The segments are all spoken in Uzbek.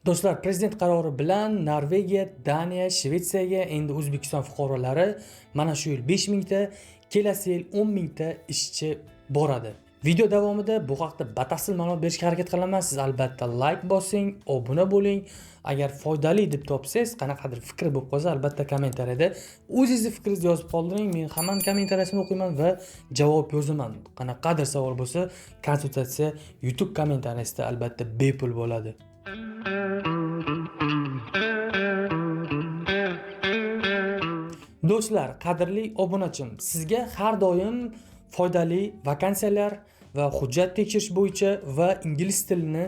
Do'stlar, prezident qarori bilan Norvegiya, Daniya, Shvetsiyaga endi O'zbekiston fuqarolari mana shu yil 5 mingta, kelasi yil 10 mingta ishchi boradi. Video davomida bu haqda batafsil ma'lumot berishga harakat qilaman. Siz albatta like bosing, obuna bo'ling. Agar foydali deb topsangiz, qanaqadir fikr bo'lib qolsa, albatta kommentariyada o'zingizni fikringizni yozib qoldiring. Men hammani kommentariyasini o'qiyman va javob yozaman. Qanaqadir savol bo'lsa, konsultatsiya YouTube kommentariyasida albatta bepul bo'ladi. Do'stlar, qadrli obunachim, sizga har doim foydali vakansiyalar va hujjat tekshirish bo'yicha va ingliz tilini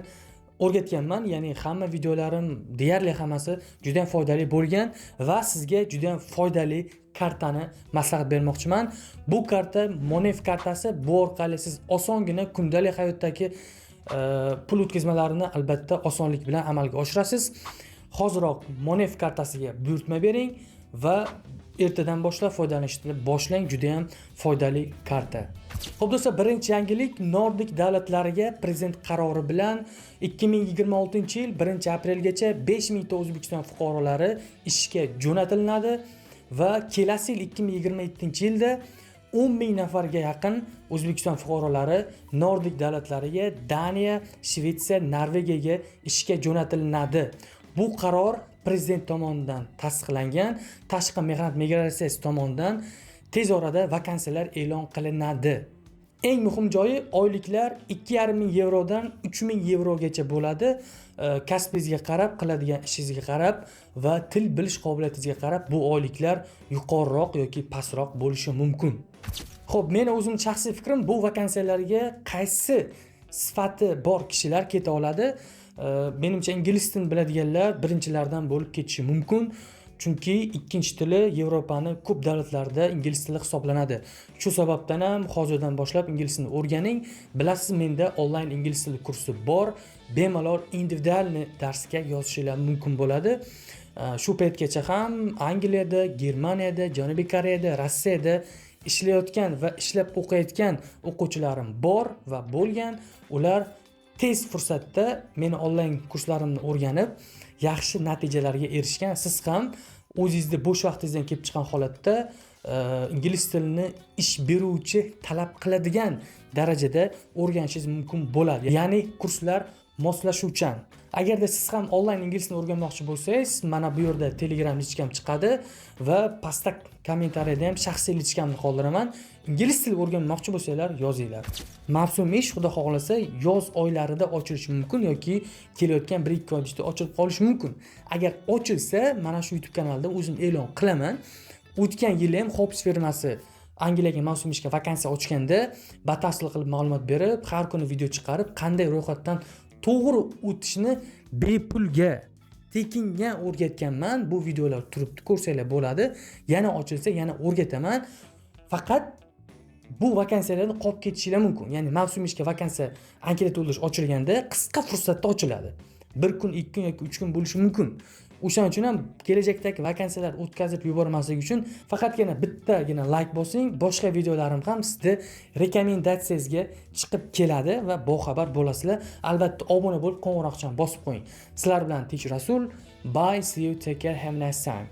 o'rgatganman. Ya'ni hamma videolarim deyarli hammasi juda ham foydali bo'lgan va sizga juda ham foydali kartani maslahat bermoqchiman. Bu karta Monev kartasi. Bu orqali siz osongina kundalik hayotdagi pul o'tkazmalarini albatta osonlik bilan amalga oshirasiz. Hoziroq Monev kartasiga buyurtma bering va ertadan boshlab foydalanishni boshlang. Juda ham foydali karta. Xo'p do'stlar, birinchi yangilik: Nordik davlatlariga prezident qarori bilan 2026-yil 1-aprelgacha 5 mingta O'zbekiston fuqarolari ishga jo'natilinadi va kelasi yil 2027-yilda 10 ming nafarga yaqin O'zbekiston fuqarolari Nordik davlatlariga, Daniya, Shvetsiya, Norvegiyaga ishga jo'natilinadi. Bu qaror prezident tomonidan tasdiqlangan. Tashqi mehnat migratsiyasi tomonidan tez orada vakansiyalar e'lon qilinadi. Eng muhim joyi, oyliklar 2,5 ming yevrodan 3 ming yevrogacha bo'ladi. Kasbingizga qarab, qiladigan ishingizga qarab va til bilish qobiliyatingizga qarab bu oyliklar yuqoriroq yoki pastroq bo'lishi mumkin. Xo'p, meni o'zim shaxsiy fikrim, bu vakansiyalarga qaysi sifati bor kishilar keta oladi? Menimcha, ingliz tilini biladiganlar birinchilardan bo'lib ketishi mumkin. Chunki ikkinchi tili Yevropani ko'p davlatlarida ingliz tili hisoblanadi. Shu sababdan ham hozirdan boshlab ingliz tilini o'rganing. Bilasiz, menda onlayn ingliz tili kursi bor. Bemalol индивидуальный darsga yozishinglar mumkin bo'ladi. Shu paytgacha ham Angliyada, Germaniyada, Janubiy Koreyada, Rossiyada ishlayotgan va ishlab o'qiyotgan o'quvchilarim bor va bo'lgan. Ular tez fursatda meni onlayn kurslarimni o'rganib, yaxshi natijalarga erishgan. Siz ham o'zingizni bo'sh vaqtingizdan kelib chiqqan holatda ingliz tilini ish beruvchi talab qiladigan darajada o'rganishingiz mumkin bo'ladi. Ya'ni kurslar moslashuvchan. Agarda siz ham onlayn ingliz tilini o'rganmoqchi bo'lsangiz, mana bu yerda Telegram личка m chiqadi va pastda kommentariyada ham shaxsiy личка mni qoldiraman. Ingliz tili o'rganmoqchi bo'lsanglar, yozinglar. Mavsumiy ish, xudo xohlasa, yoz oylarida ochilishi mumkin yoki kelayotgan 1-2 oy ichida ochilib qolishi mumkin. Agar ochilsa, mana shu YouTube kanalida o'zim e'lon qilaman. O'tgan yili ham Hops firmasi Angliyaga mavsumiy ishga vakansiya ochganda batafsil qilib ma'lumot berib, har kuni video chiqarib, qanday ro'yxatdan to'g'ri o'tishni bepulga, tekinga o'rgatganman. Bu videolar turibdi, ko'rsanglar bo'ladi. Yana ochilsa, yana o'rgataman. Faqat bu vakansiyalarni qolib ketishinglar mumkin. Ya'ni mavsumiy ishga vakansiya anketa to'ldirish ochilganda qisqa fursatda ochiladi. Bir kun, 2 kun yoki 3 kun bo'lishi mumkin. O'shaning uchun ham kelajakdagi vakansiyalar o'tkazib yubormaslik uchun faqatgina bittagina like bosing. Boshqa videolarim ham sizni rekomendatsiyangizga chiqib keladi va boxabar bo'lasizlar. Albatta obuna bo'lib, qo'ng'iroqchani bosib qo'ying. Sizlar bilan Tich Rasul. Bye, see you, take care, have a nice time.